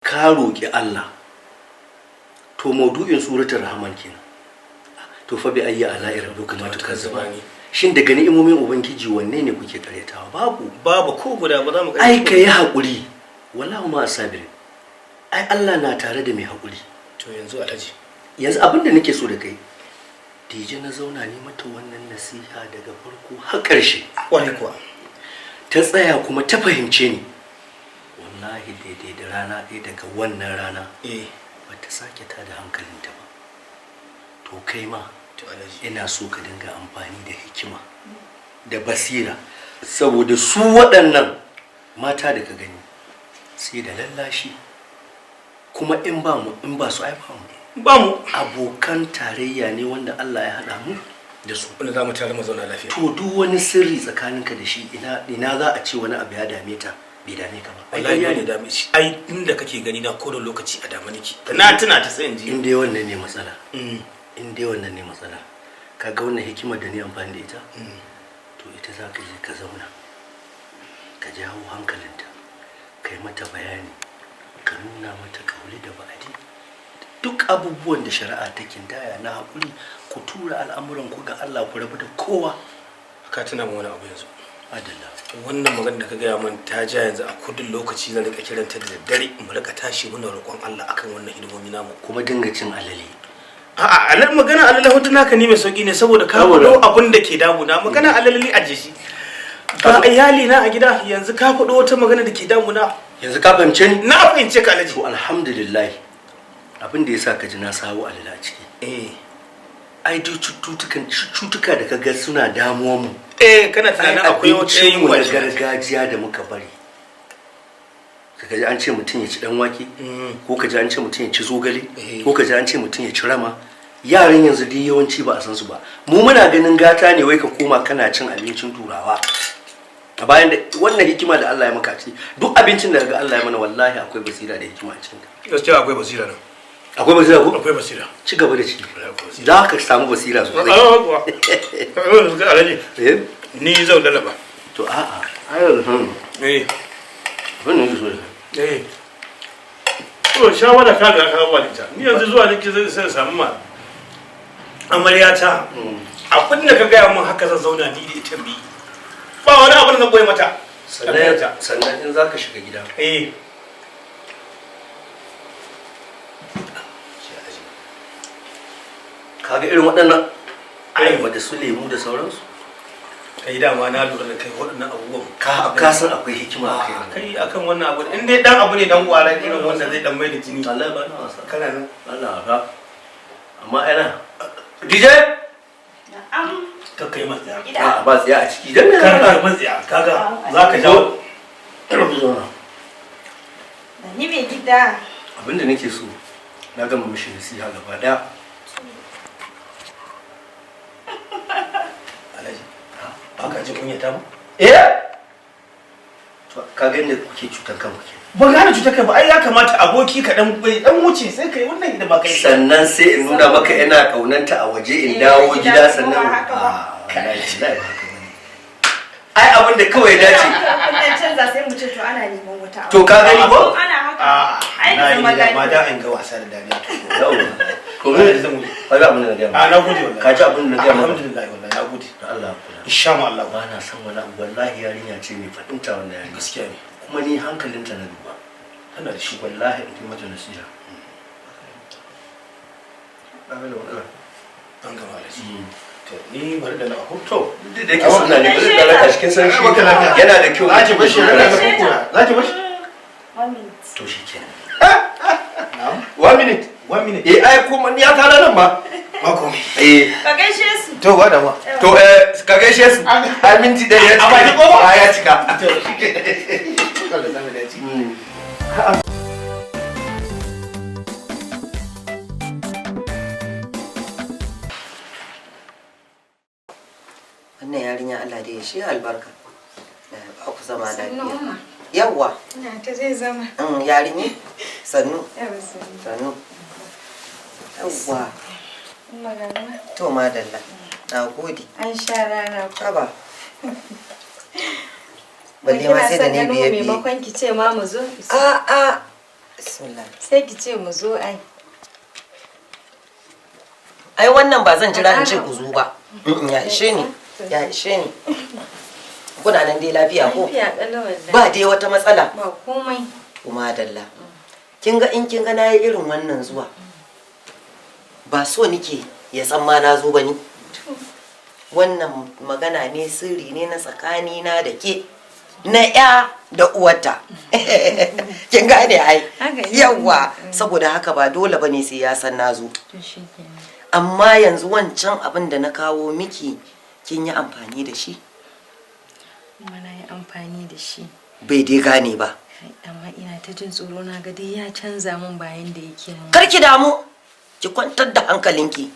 Ka roƙi Allah. To, maudu'in suratul Rahman kenan. To, fa bi ayyi ala'i rabbikuma tukazzibani? Shin daga ni'imomin Ubangiji wanne ne kuke karyatawa? Babu. Babu ko guda, ba za mu Ai ka yi haƙuri, wallahu ma sabirin. Ai Allah na tare da mai haƙuri. To yanzu, Alhaji, Yanzu abin da nake so da kai, Dije, na zauna ne mata wannan nasiha daga farko har ƙarshe. Kwarai kuwa. Ta tsaya kuma ta fahimce ni. Wallahi daidai da rana ɗaya daga wannan rana ba ta sake ta da hankalinta ba. To, kai ma To Alhaji, ina so ka dinga amfani da hikima da basira, saboda su waɗannan mata da ka gani sai da lallashi. Kuma in ba mu, in ba su, ai ba mu. Ba mu. Abokan tarayya ne wanda Allah ya haɗa mu da su. Wanda za mu tare mu zauna lafiya. To, duk wani sirri tsakaninka da shi, ina za a ce wani abu ya dame ta bai dame ka ba? Ai Wallahi ƙarya ne ne. Dame shi. Ai inda kake gani na kowane lokaci a dama nake, na tuna ta sai in ji. In dai wannan ne matsala, in dai wannan ne matsala, kaga wannan hikimar da ni amfani da ita, to ita za ka je ka zauna ka jawo hankalinta, ka yi mata bayani, ka nuna mata kauli da ba'adi, duk abubuwan da shari'a ta gindaya na haƙuri. Ku tura al'amuran ku ga Allah, ku rabu da kowa. Ka tuna min wani abu yanzu. Adalla. Wannan magana da ka gaya min ta ja. Yanzu a kudin lokaci zan rika kiranta da daddare, mu rika tashi muna roƙon Allah akan wannan hidimomi namu. Kuma dinga cin alale. A'a, alal magana alale hutu naka ne mai sauki ne, saboda ka Saboda- faɗo abin da ke damuna. Magana alale a shi ga iyali na a gida. Yanzu ka faɗo wata magana da ke damuna. Yanzu ka fahimce ni? Na fahimce ka, Alhaji. To, alhamdulillah. Abin da yasa ka ji na sawo alale a ciki, ai duk cutuka da kaga suna damuwan mu, Eh, kana tunanin akwai wata abincinmu yunwa na ce. gargajiya da muka bari. Ka ji an ce mutum ya ci dan wake, ko ka ji an ce mutum ya ci zogale, ko ka ji an ce mutum ya ci rama. Yaran yanzu duk yawanci ba a san su ba. Mu muna ganin gata ne wai ka koma kana cin abincin Turawa, a bayan da wannan hikima da Allah ya maka ci. Duk abincin da ga Allah ya mana, wallahi akwai basira da hikima a cikin ta. Gaskiya akwai basira nan. Akwai basira ko? Akwai basira. Ci gaba da ci. Akwai basira. Za ka samu basira sosai. Kuwa Alhaji, Eh. ni zan lalaba. To, a'a, ai yanzu abin da nake so da kai. Eh, to shawara ka ga ka ba ita. Ni yanzu zuwa nake zai sai samu ma amarya ta. Abin da ka gaya mun, haka zan zauna ni da ita bi, ba wani abin da zan boye mata. Sannan in za ka shiga gida, kaga irin waɗannan ayaba da su lemu da sauransu. Kai, dama na lura da kai waɗannan abubuwan. Ka san akwai hikima a kai. Kai, akan wannan abu, in dai dan abu ne dan kwara irin wanda zai dan mai da jini. Allah, ba na wasa. Kana nan. Ba na wasa, amma ina DJ. Na'am. Ka kai matsiya. Gida. A ba tsiya a ciki dan Kar kai matsiya, kaga za ka jawo. Ni mai gida. Abinda nake so, na gama mishi nasiha gaba daya. Alhaji, ba ka ji kunya ta mu? Eh, to ka ga inda kuke cutar kanku ke. Ban gane cutar kai ba. Ai ya kamata aboki ka dan dan wuce, sai kai wannan idan ba kai. Sannan sai in nuna maka ina kaunanta a waje, in Eh, dawo gida gida kuma sannan ba haka ba. Ah, wallahi wallahi ba haka bane. Ai abin da kawai ya dace. Kun canza, sai mu ce to ana neman wata. To, ka gani ko? Ana haka. A Ai da na zaman yi da ma lafiya. da in ga wasa da dariya to. Yawwa. Ko Wallahi zan wuce. Ka ga abin da na gaya A maka. na gode wallahi. Ka ji abin da na gaya maka. Alhamdulillah, wallahi na gode. Da Allah kula. Insha Allah. Ba na son wani abu. Wallahi yarinya ce mai fahimta wannan yarinya. Gaskiya ne. Kuma ni hankalinta na duba. Tana da shi. Wallahi in yi mata nasiha. Ba ga da matsala. An gama, Alhaji. To, ni bari da na To, duk da yake suna ne, bari da raka cikin san shi. Baka lafiya. Yana da kyau. Za ki bashi raka ka kokura. Za ki bashi? One minute. To, shi kenan. Na'am. One minute. One minute. Eh, ai kuma ni ya tara nan ba. Ba komai. Eh. Ka gaishe su. To, ba da ma. To, eh, ka gaishe su. Ai minti 1 ya cika. A baki kofa? A ya cika. To, shi ke. Allah ya samu dace. Wannan yarinya, Allah da ya shi albarka. Ya ba ku zama Sannu, lafiya. Umma. Yawwa. Ina ta zai zama. Yarinyi, sannu. Yawa, sannu. Sannu. Yawwa. Umma, ga ruwa. To, madalla. Na gode. An sha rana ko. Haba. Balle ma sai da ne biye biye. Maimakon ki ce ma mu zo. A a Bismillah. Sai ki ce mu zo ai. Ai wannan ba zan jira in ce ku zo ba. Ya ishe ni. Ya ishe ni. Kuna nan dai lafiya ko? Lafiya ƙalau wallahi. Ba dai wata matsala. Ba komai. Kuma dalla. Kin ga in kin ga nayi irin wannan zuwa. Ba so nike ya san ma na zo ba ni. Wannan magana ne, sirri ne na tsakanina da ke. Na ya da uwarta. Kin gane ai. Haka ne. Yawwa, saboda haka ba dole bane sai ya san na zo. To shikenan. Amma yanzu wancan abin da na kawo miki, kin yi amfani da shi? Kuma na yi amfani da shi. Bai dai gane ba. Ai, amma ina ta jin tsoro, na ga dai ya canza mun bayan da yake mun. Kar ki damu, ki kwantar da hankalinki.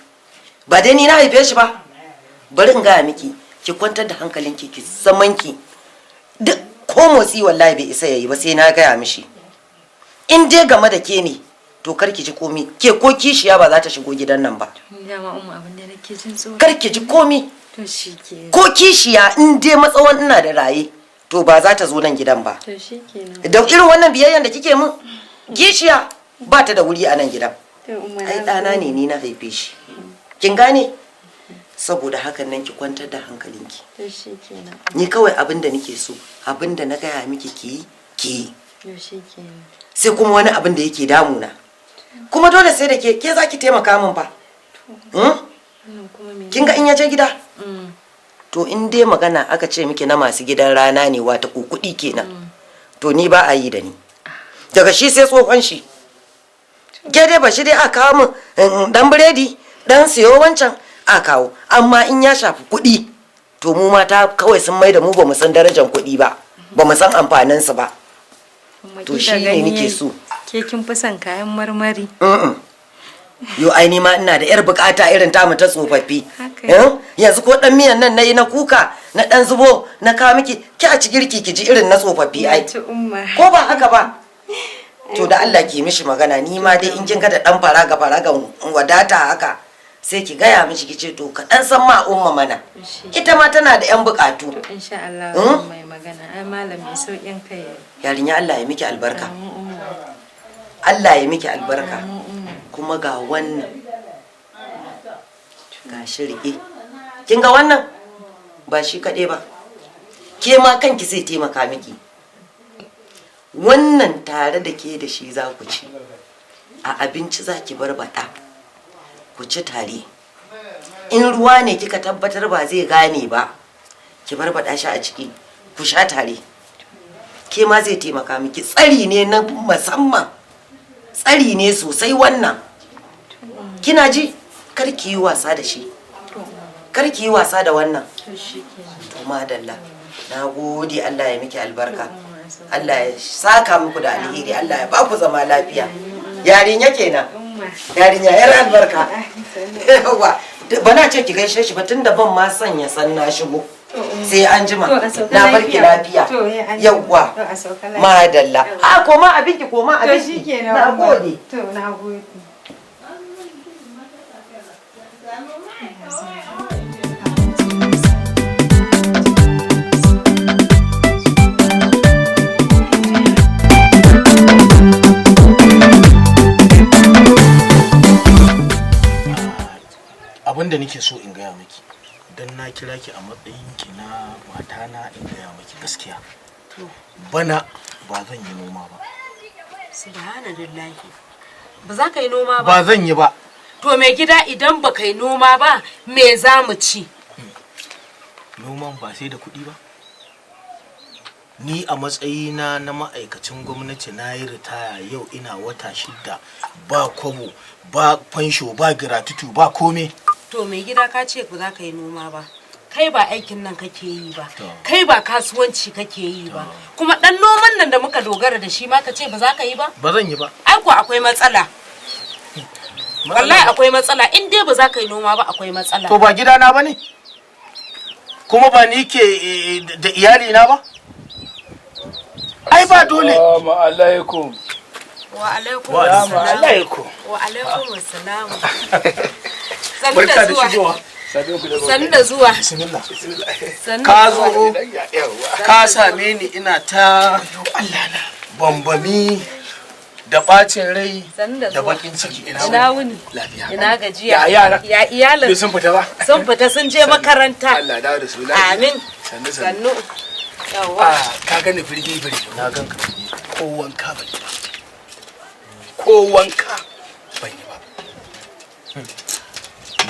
Ba dai ni na haife shi ba. Bari in gaya miki, ki kwantar da hankalinki, ki zamanki. Duk ko motsi wallahi bai isa yayi ba sai na gaya mishi. In dai game da ke ne, to kar ki ji komi. Ke ko kishiya ba za ta shigo gidan nan ba. Ni dama umma abin da nake jin tsoro. Kar ki ji komi. To shikenan. Ko kishiya, in dai matsawon ina da raye, to ba za ta zo nan gidan ba. To shikenan. Da irin wannan biyayyan da kike min, kishiya ba ta da wuri a nan gidan. To umma, Ai na ɗana ne, ni na haife shi, kin gane? Saboda hakan nan ki kwantar da hankalinki. To shikenan. Ni kawai abin da nake so, abin da na gaya miki ki yi, ki yi. To shikenan. Sai kuma wani abin da yake damuna, kuma dole sai da ke, ke za ki taimaka min fa. Hmm? Wannan kuma me? Kin ga in ya je gida, to in dai magana aka ce miki na masu gidan rana ne, wata ko kuɗi kenan, to ni ba a yi da ni. Daga shi sai tsohon shi. Ke dai ba shi dai a kawo min dan biredi, dan siyo wancan a kawo, amma in ya shafi kuɗi, to mu mata kawai sun mai da mu ba mu san darajar kuɗi ba, ba mu san amfanin su ba. Umma, To kila shi ne gani nake yayi. so. Ke kin fi son kayan marmari. Mm-mm. Yo ai ni ma ina da yar bukata irin tamu ta tsofaffi. Haka. Eh? Yanzu ko dan miyan nan nayi na kuka, na dan zubo na kawo miki, ki a ci girki, ki ji irin na tsofaffi ai. Ci umma. Ko ba haka ba? To da Allah ki mishi magana, ni ma dai in kin ga da dan faraga faraga wadata haka, sai ki gaya mishi, ki ce to ka dan san ma umma mana. Ita ma tana da yan bukatu. To insha Allah Hmm? mai magana. Ai malam mai saukin kai. Yarinya, Allah ya miki albarka. Amin umma. Allah ya miki albarka. Amin umma. Kuma ga wannan, ga shi riƙe. Kin ga wannan, ba shi kaɗai ba, ke ma kanki zai taimaka miki. Wannan tare da ke da shi za ku ci a abinci, za ki barbaɗa ku ci tare. In ruwa ne kika tabbatar ba zai gane ba, ki barbaɗa shi a ciki ku sha tare. Ke ma zai taimaka miki. Tsari ne na musamman, tsari ne sosai wannan. Kina ji? Kar ki yi wasa da shi, kar ki yi wasa da wannan. To shikenan. To madalla, na gode. Allah ya miki albarka, Allah ya saka muku da alheri, Allah ya ba ku zama lafiya. Yarinya kenan. Umma. Yarinya yar albarka. Yawwa, bana ce ki gaishe shi ba, tunda ban ma son ya san na shigo. Sai an jima. To, a sauka Na barki lafiya. lafiya. To, ya an jima. Yawwa. To, a sauka lafiya. Madalla. A koma abinki, koma To abinki. shikenan. Na Umma. gode. To na gode. Abin da nake so in gaya miki, don na kira ki a matsayin ki na matana, in gaya miki gaskiya, bana ba zan yi noma ba. Subhanallahi. Ba za ka yi noma ba? Ba zan yi ba. To mai gida, idan ba ka yi noma ba, me za mu ci? Noman ba sai da kuɗi ba. Ni a matsayina na ma'aikacin gwamnati na yi ritaya, yau ina wata 6 ba kwabo, ba fansho, ba gratuity, ba kome. To mai gida, ka ce ba za ka yi noma ba. Kai ba aikin nan kake yi ba. To. Kai ba kasuwanci kake yi ba. Kuma dan noman nan da muka dogara da shi ma ka ce ba za ka yi ba? Ba zan yi ba. Ai ko akwai matsala. Wallahi akwai matsala, in dai ba za ka yi noma ba akwai matsala. To ba gidana ba ne, kuma ba ni ke da iyalina ba. Ai ba dole. Assalamu alaikum. Wa alaikum Wa Assalamu assalam. alaikum. Wa alaikum assalam. Sannu Barka da da zuwa. shigowa. Sannu da zuwa. Bismillah. Sannu Ka da zuwa. zo ka same ni ina ta bambami. Da bacin rai Sannu da da zuwa. bakin ciki. Ina wuni? Lafiya. Ina gajiya? Ya yara? Ya iyalin? Duk sun fita ba? Sun fita, sun je makaranta. Allah dawo da su lafiya. Amin. Sannu sannu. Sannu. Yawwa. Ah, ka gani firgi firgi. Na ganka. Ko wanka ban yi ba. Ko wanka.